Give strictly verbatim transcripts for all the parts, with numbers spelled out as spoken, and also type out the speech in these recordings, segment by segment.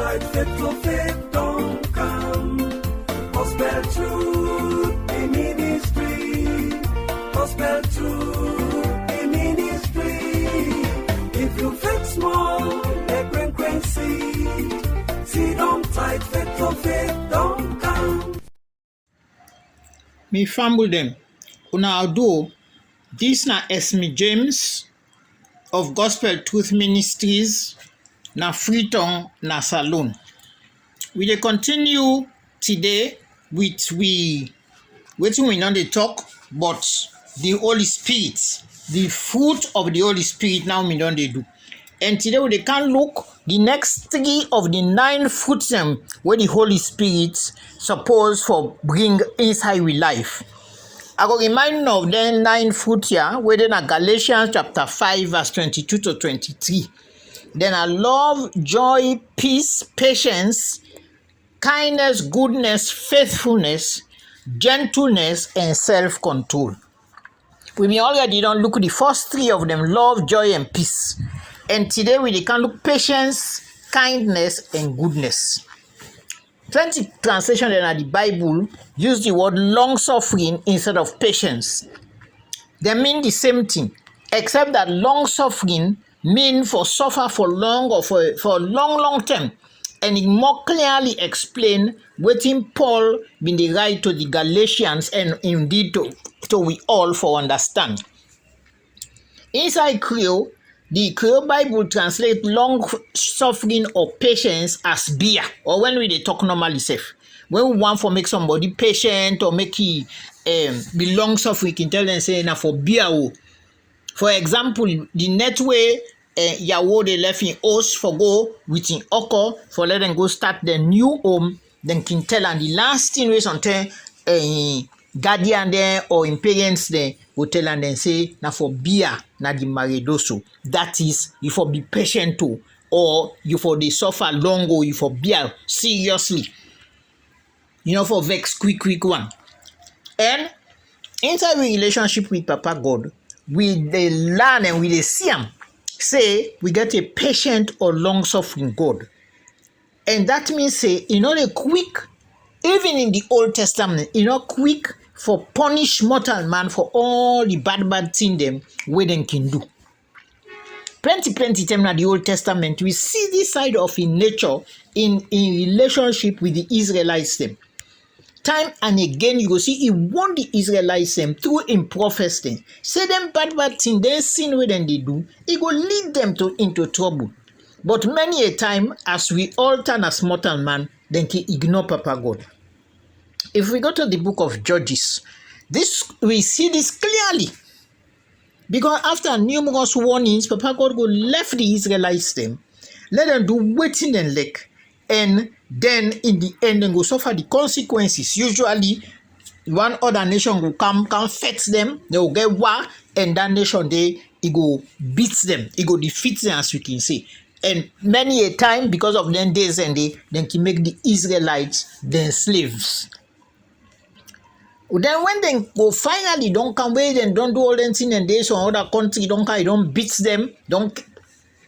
Faith to faith don come. Gospel truth, the ministry. Gospel truth, the ministry. If you faith small, the frequency. See don tight, faith to faith don come. Mi fambul dem, una adu o. Dis na Esme James of Gospel Truth Ministries, na Freetown, na Salone. We dey continue today with we, wetin we don dey talk, but the Holy Spirit, the fruit of the Holy Spirit, now we don dey do. And today we dey can look the next three of the nine fruits dem wey the Holy Spirit suppose for bring inside we life. I go remind una of dem nine fruit ya wey dey na Galatians chapter five verse twenty-two to twenty-three. Dem na love, joy, peace, patience, kindness, goodness, faithfulness, gentleness, and self-control. We bin already don look the first three of dem, love, joy, and peace. And today we dey can look patience, kindness, and goodness. Plenty translation dem na the Bible use the word long suffering instead of patience. Dem mean the same thing, except that long suffering mean for suffer for long or for, for long, long time. And e more clearly explain wetin Paul bin dey write to the Galatians and indeed to, to we all for understand. Inside Creole, the Creole Bible translate long suffering or patience as bia, or when we dey talk normally sef. When we want for make somebody patient or make he, um, be long suffering, we can tell dem say na for bia o. For example, the net wey, eh, yawo dey left in host for go with in oko for let dem go start dem new home, dem kin tell am the last thing wey sometimes, eh, in guardian dem or in parents dem go tell am dem say na for bia na the maredoso. That is, you for be patient o, or you for dey suffer long o, you for bia seriously. You no for vex quick quick one. And inside we relationship with Papa God, we dey learn and we dey see am say we get a patient or long suffering God. And that means say e no dey quick, even in the Old Testament, e no quick for punish mortal man for all the bad bad thing dem wey dem can do. Plenty plenty time na the Old Testament we see this side of in nature in in relationship with the Israelites dem. Time and again you go see e warn the Israelites dem through in prophets dem say dem bad bad thing, dem sin wey dem dey do, e go lead dem to into trouble. But many a time, as we all turn as mortal man, dem can ignore Papa God. If we go to the book of Judges, this we see this clearly. Because after numerous warnings, Papa God go left the Israelites dem, let dem do wetin dem like, and then in the end dem go suffer the consequences. Usually, one other nation go come come fight dem, dem go get war, and that nation dey e go beat dem, e go defeat dem, as we can say. And many a time, because of dem days and day, dem can make the Israelites dem slaves. Then when dem go finally don come, wey dem don do all dem thing dem dey some other country, don come, e don beat dem, don k-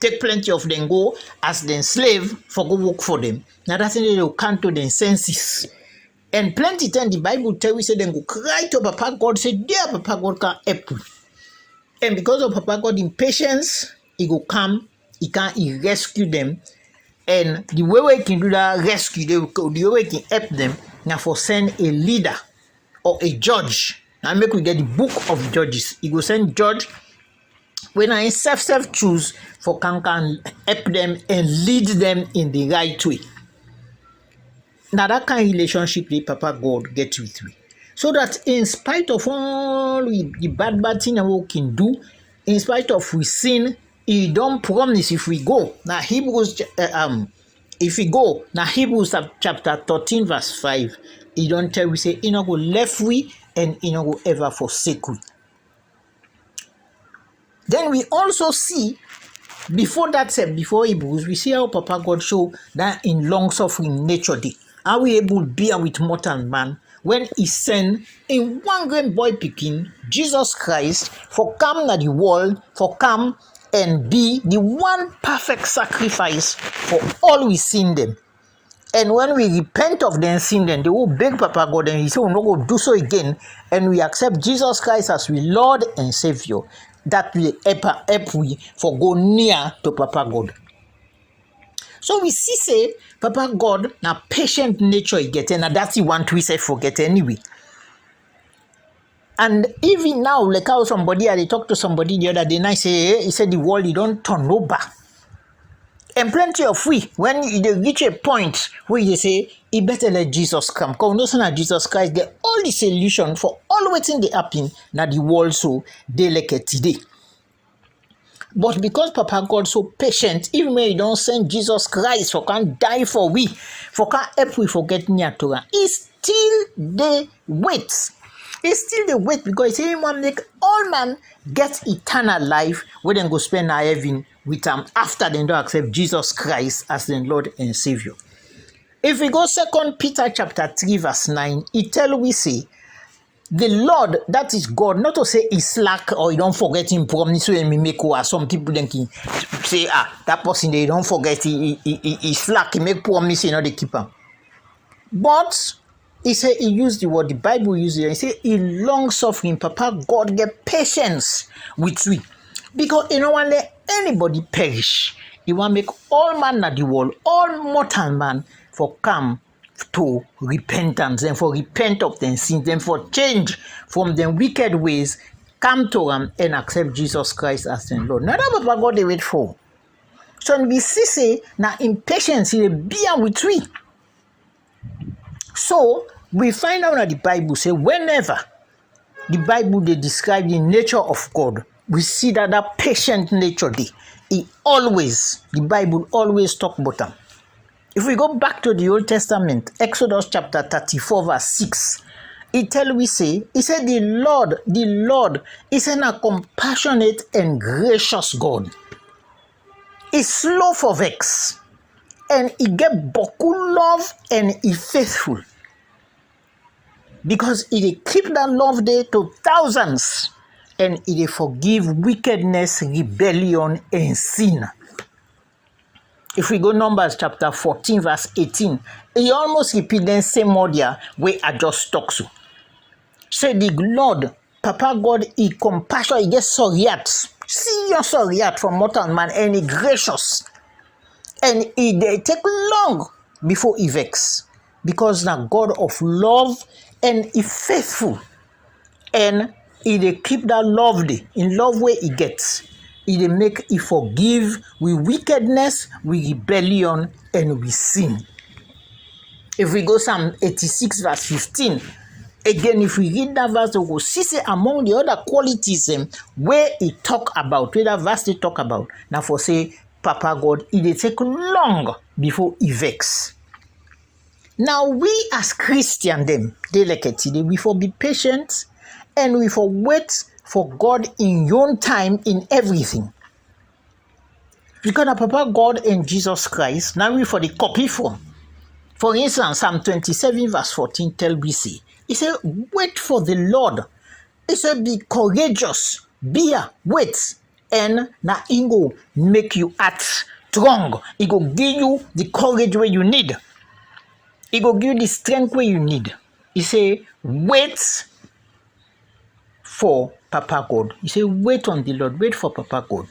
take plenty of dem go as dem slave for go work for dem. Na that thing dey go come to dem senses. And plenty time the Bible tell we say dem go cry to Papa God say, "Dear Papa God, come help we." And because of Papa God in patience, e go come, e come, e rescue dem. And the way wey e can do that rescue, the, the way wey e can help dem, na for send a leader or a judge. Na make we get the book of Judges. E go send judge wey na himself self choose for can can help dem and lead dem in the right way. Na that kind relationship wey Papa God get with we. So that in spite of all we, the bad bad thing that we can do, in spite of we sin, he don promise if we go. Na Hebrews ch- uh, um if we go, na Hebrews chap- chapter thirteen verse five, he don tell we say he no go left we and he no go ever forsake we. Then we also see, before that sef, before Hebrews, we see how Papa God show that in long suffering nature dey. How he able bear with mortal man when he send in one great boy pikin, Jesus Christ, for come na the world, for come and be the one perfect sacrifice for all we sin dem. And when we repent of dem sin dem, dey go beg Papa God and we say we no go do so again, and we accept Jesus Christ as we Lord and Savior, that will help, help we for go near to Papa God. So we see say Papa God na patient nature e get, and na that he want we sef for get anyway. And even now, like how somebody, I dey talk to somebody the other day, and I say, eh, he said the world e don turn over. And plenty of we, when e dey reach a point wey you dey say, e better let Jesus come. Cause we know say na Jesus Christ get all the solution for all wetin dey happen na the world so dey like today. But because Papa God so patient, even when he don send Jesus Christ for come die for we, for come help we for get near to am, he still dey wait. He still dey wait because he say he wan make all man get eternal life wey dem go spend na heaven with am after dem don accept Jesus Christ as dem Lord and Savior. If we go Second Peter chapter three verse nine, e tell we say, the Lord, that is God, not to say he slack or he don forget him promise wey he make, or as some people dem can say, ah, that person dey don forget, he, he, he, he, he slack, he make promise, he no dey keep am. But he say he use the word, the Bible use it, he say he long suffering, Papa God get patience with we, because he no wan let anybody perish. He wan make all man na the world, all mortal man, for come to repentance, dem for repent of dem sins, dem for change from dem wicked ways, come to am and accept Jesus Christ as dem Lord. Na that Papa God dey wait for. So we see say na im patience e dey bear with we. So we find out na the Bible say whenever the Bible dey describe the nature of God, we see that that patient nature dey. E always, the Bible always talk about am. If we go back to the Old Testament, Exodus chapter thirty-four verse six, e tell we say, e say the Lord, the Lord, e say na compassionate and gracious God. E slow for vex, and e get boku love, and e faithful. Because e dey keep that love dey to thousands, and e dey forgive wickedness, rebellion, and sin. If we go Numbers chapter fourteen verse eighteen, e almost repeat dem same word ya wey I just talk so. Say the Lord, Papa God, e compassion, e get sorry heart, serious sorry heart for mortal man, and e gracious, and e dey take long before e vex, because na God of love and e faithful. And e dey keep that love dey, in love wey e get, e dey make e forgive we wickedness, we rebellion, and we sin. If we go Psalm eighty-six verse fifteen, again, if we read that verse, we go see say among the other qualities dem wey e talk about, wey that verse dey talk about, na for say Papa God, e dey take long before e vex. Now, we as Christian dem dey like today, we for be patient and we for wait for God in your own time in everything. Because na Papa God and Jesus Christ, na we for the copy from. For instance, Psalm twenty-seven verse fourteen tell we say, e say, wait for the Lord. E say, be courageous, bear, wait, and na im go make you act strong. E go give you the courage wey you need. E go give you the strength wey you need. E say, wait for Papa God. E say, wait on the Lord, wait for Papa God.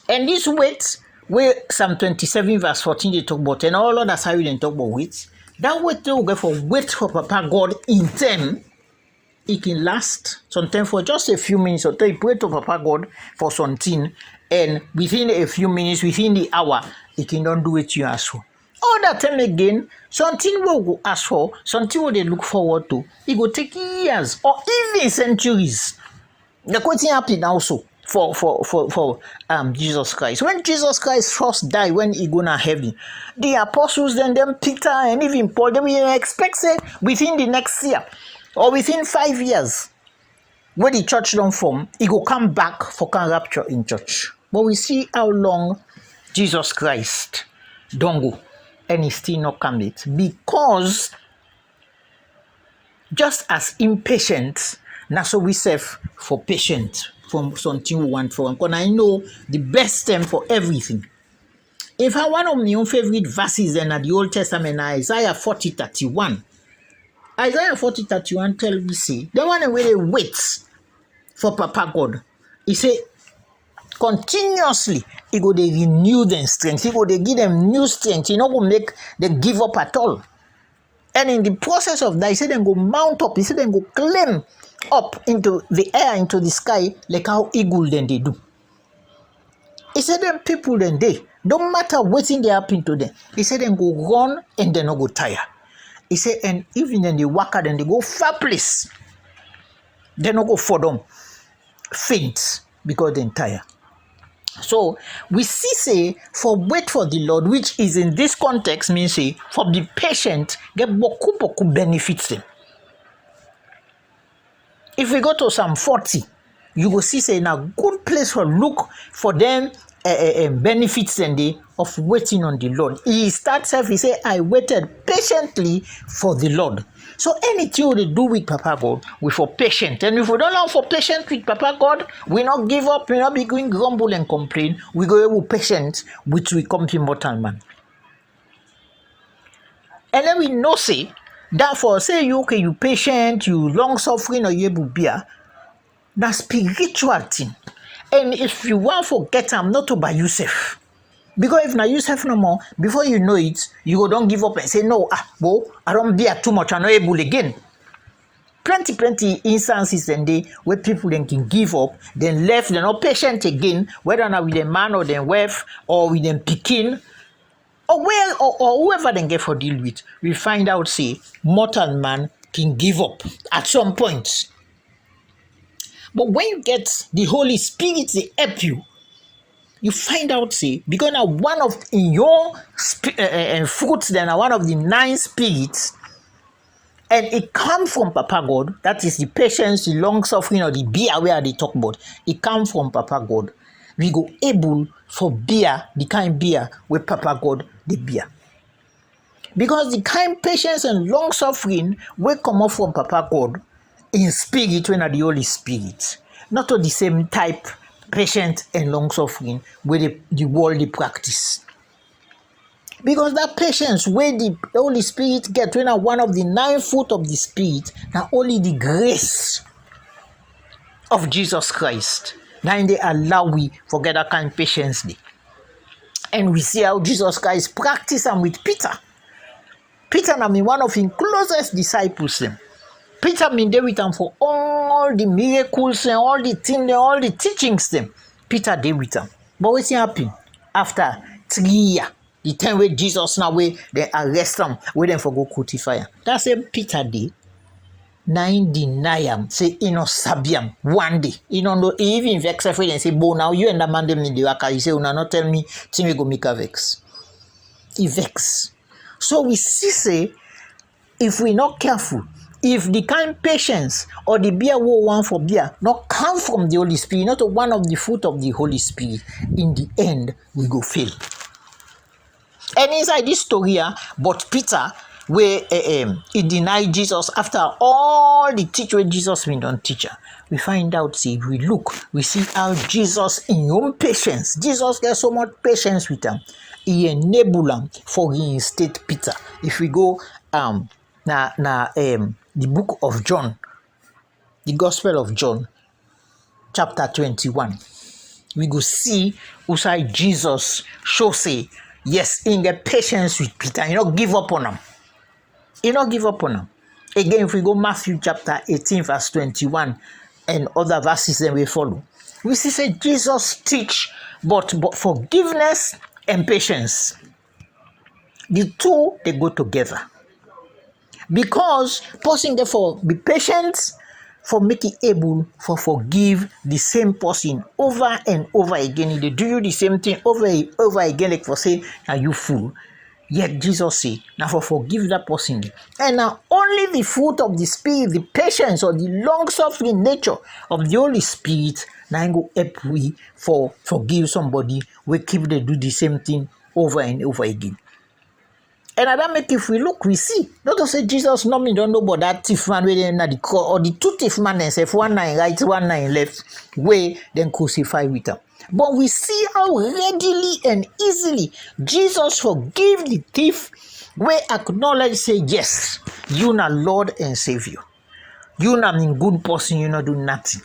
And this wait wey Psalm twenty-seven verse fourteen dey talk about, and all other side dem talk about wait, that wait wey we get for wait for Papa God in time, e can last sometimes for just a few minutes, or you pray to Papa God for something, and within a few minutes, within the hour, e can don do wetin you ask for. All that time again, something wey we go ask for, something wey dey look forward to, e go take years or even centuries. Like wetin happen also for for for for um Jesus Christ. When Jesus Christ first die, when e go na heaven, the apostles dem, dem Peter and even Paul, dem bin expect say within the next year or within five years, when the church don form, e go come back for come rapture in church. But we see how long Jesus Christ don go, and e still no come yet, because just as impatient, na so we sef for patient for something we want for am. Because I know the best time for everything. In fact, one of my own favorite verses dem na the Old Testament na Isaiah forty thirty-one. Isaiah forty thirty-one tell we say, the one wey dey wait for Papa God, e say, continuously, e go dey renew dem strength, e go dey give dem new strength, e no go make dem give up at all. And in the process of that, e say dem go mount up, e say dem go climb up into the air, into the sky, like how eagle dem dey do. E say dem people dem dey, no matter wetin dey happen to dem, e say dem go run and dem no go tire. E say, and even dem dey waka, dem dey go far place, dem no go fall down faint because dem tire. So we see say for wait for the Lord, which is in this context, mean say for be patient, get boku boku benefits dem. If we go to Psalm forty, you go see say na good place for look for dem, eh, eh, eh, benefits dem dey of waiting on the Lord. E start sef, e say, "I waited patiently for the Lord." So anything we dey do with Papa God, we for patient. And if we don learn for patient with Papa God, we no give up, we no begin grumble and complain, we go able patient with we company mortal man. And then we know say that for say you, okay, you patient, you long suffering, or you able bear, na spiritual thing. And if you wan forget am, not to by yourself. Because if na yourself no more, before you know it, you go don give up and say, "No, ah, bo, I don bear too much, I no able again." Plenty, plenty instances dem dey where people dem can give up, dem left, dem no patient again, whether na with dem man or dem wife or with dem pikin, or where, or, or whoever dem get for deal with. We find out say mortal man can give up at some point. But when you get the Holy Spirit dey help you, you find out say, because na one of in your spi- uh, uh, fruits, then na one of the nine spirits, and it come from Papa God, that is the patience, the long suffering, or the beer where I dey talk about. It come from Papa God. We go able for beer, the kind beer where Papa God dey beer. Because the kind patience and long suffering wey comot from Papa God in spirit, wey na the Holy Spirit, not to the same type patient and long suffering wey the, the world dey practice. Because that patience wey the Holy Spirit get, wey na one of the nine fruit of the Spirit, na only the grace of Jesus Christ na im dey allow we for get that kind patience dey. And we see how Jesus Christ practice am with Peter. Peter na be one of im closest disciples dem. Peter bin dey with am for all the miracles and all the thing dem, all the teachings dem. Peter dey with am. But wetin happen after three year? The time wey Jesus now wey dem arrest am, wey dem for go crucify am. That same Peter dey, na im deny am, say e no sabi am one day. E no know, e even vex sef wey dem say, "Bo, na you and that man dem dey waka." E say, "Una no tell me thing wey go make am vex." E vex. So we see say if we no careful, if the kind patience or the beer wey we want for beer no come from the Holy Spirit, not one of the fruit of the Holy Spirit, in the end, we go fail. And inside this story, ah, but Peter, wey, eh, um, he deny Jesus after all the teach wey Jesus bin don teach am, we find out say if we look, we see how Jesus in own patience, Jesus get so much patience with am, he enable am for reinstate Peter. If we go, um, na, na, um, the book of John, the Gospel of John, chapter twenty-one, we go see usai Jesus show say, yes, he get patience with Peter. He no give up on am. He no give up on am. Again, if we go Matthew chapter eighteen, verse twenty-one, and other verses dem wey follow, we see say Jesus teach, but, but forgiveness and patience, the two dey go together. Because person get for be patient for make e able for forgive the same person over and over again. E dey do you the same thing over and over again, like for say na you fool. Yet Jesus say na for forgive that person. And na only the fruit of the Spirit, the patience or the long suffering nature of the Holy Spirit, na im go help we for forgive somebody wey keep dey do the same thing over and over again. And na that make if we look, we see, not to say Jesus no mean don know about that thief man wey dey na the cross, or the two thief man dem sef, one na im right, one na im left, wey dem crucify with am. But we see how readily and easily Jesus forgive the thief wey acknowledge say, yes, you na Lord and Savior. You na mi good person, you no do nothing.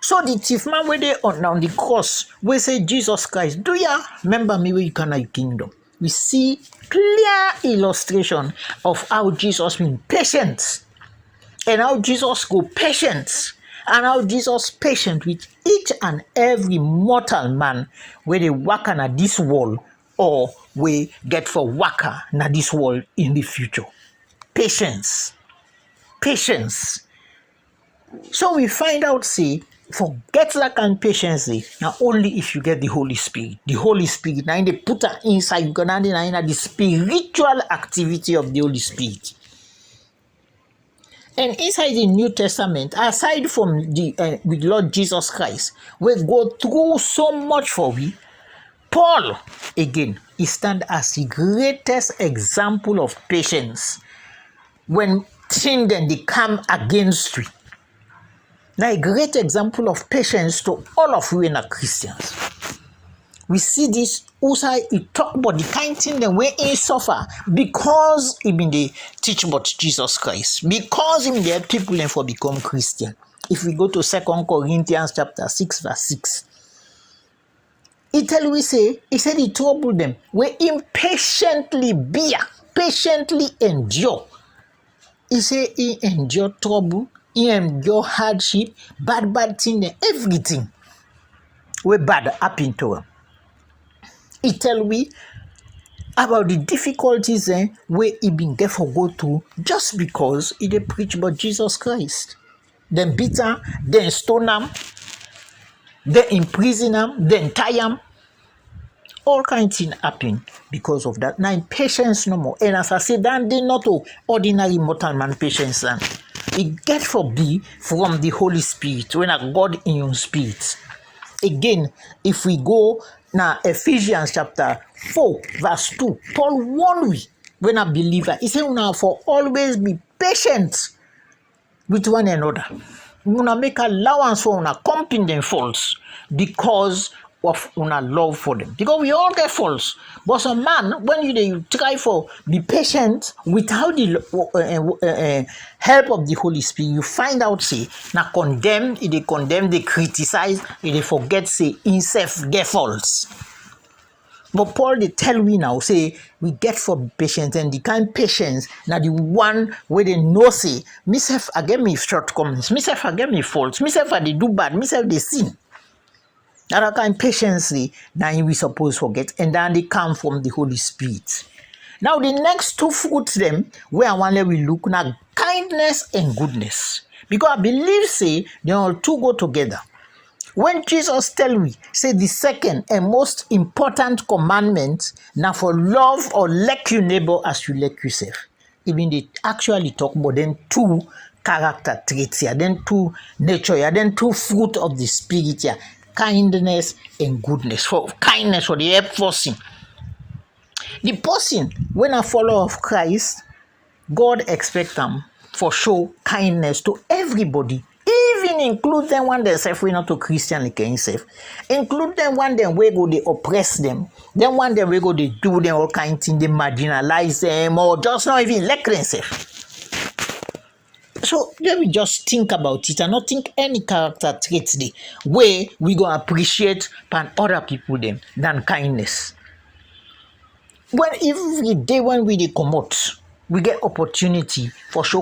So the thief man wey dey on, on the cross, wey say, Jesus Christ, do ya remember me wey you come na your kingdom. We see clear illustration of how Jesus bin patient, and how Jesus go patient, and how Jesus patient with each and every mortal man wey dey waka na this world or wey get for waka na this world in the future. Patience. Patience. So we find out say for get that kind patience dey, na only if you get the Holy Spirit. The Holy Spirit na im dey put am inside you, na im na im na the spiritual activity of the Holy Spirit. And inside the New Testament, aside from the uh, with Lord Jesus Christ, we go through so much for we, Paul again, he stand as the greatest example of patience when thing dem dey come against we. Na a great example of patience to all of we na Christians. We see this usai e talk about the kind thing dem wey im suffer because e bin dey teach about Jesus Christ, because im dey help people dem for become Christian. If we go to Second Corinthians chapter six verse six, e tell we say, e say the trouble dem wey im patiently bear, patiently endure, e say e endure trouble, e endure hardship, bad bad thing dem, everything wey bad happen to am. E tell we about the difficulties dem wey e bin get for go through just because e dey preach about Jesus Christ. Dem beat am, dem stone am, dem imprison am, dem tie am. All kind thing happen because of that. Na im patience no more. And as I say, that dey not to ordinary mortal man patience, and e get for be from the Holy Spirit, wey na God in im spirit. Again, if we go na Ephesians chapter four verse two, Paul warn we wey na believer. E say una for always be patient with one another. Una make allowance for una company dem faults because of una love for dem. Because we all get faults. But some man, when you dey try for be patient without the uh, uh, uh, help of the Holy Spirit, you find out say na condemn, e dey condemn, dey criticize, e dey forget say himself get faults. But Paul dey tell we now say we get for be patient, and the kind patience na the one wey dey know say, me sef I get me shortcomings, me sef I get me faults, me sef I dey do bad, me sef dey sin. Na that kind patience dey, na im we suppose for get, and that dey come from the Holy Spirit. Now the next two fruits dem wey I wan let we look na kindness and goodness, because I believe say dem all two go together. When Jesus tell we say the second and most important commandment na for love or like your neighbor as you like yourself, e bin dey actually talk about dem two character traits here, dem two nature here, dem two fruit of the spirit here, kindness and goodness. For kindness for the help person. The person wey na follower of Christ, God expect am for show kindness to everybody, even include dem one dem sef wey not to Christian like himself, include dem one dem wey go dey oppress dem, dem one dem wey go dey do dem all kind thing, dey marginalize dem or just not even like dem sef. So let me just think about it and not think any character trait dey wey we go appreciate pan other people dem than kindness. When every day when we dey comot, we get opportunity for show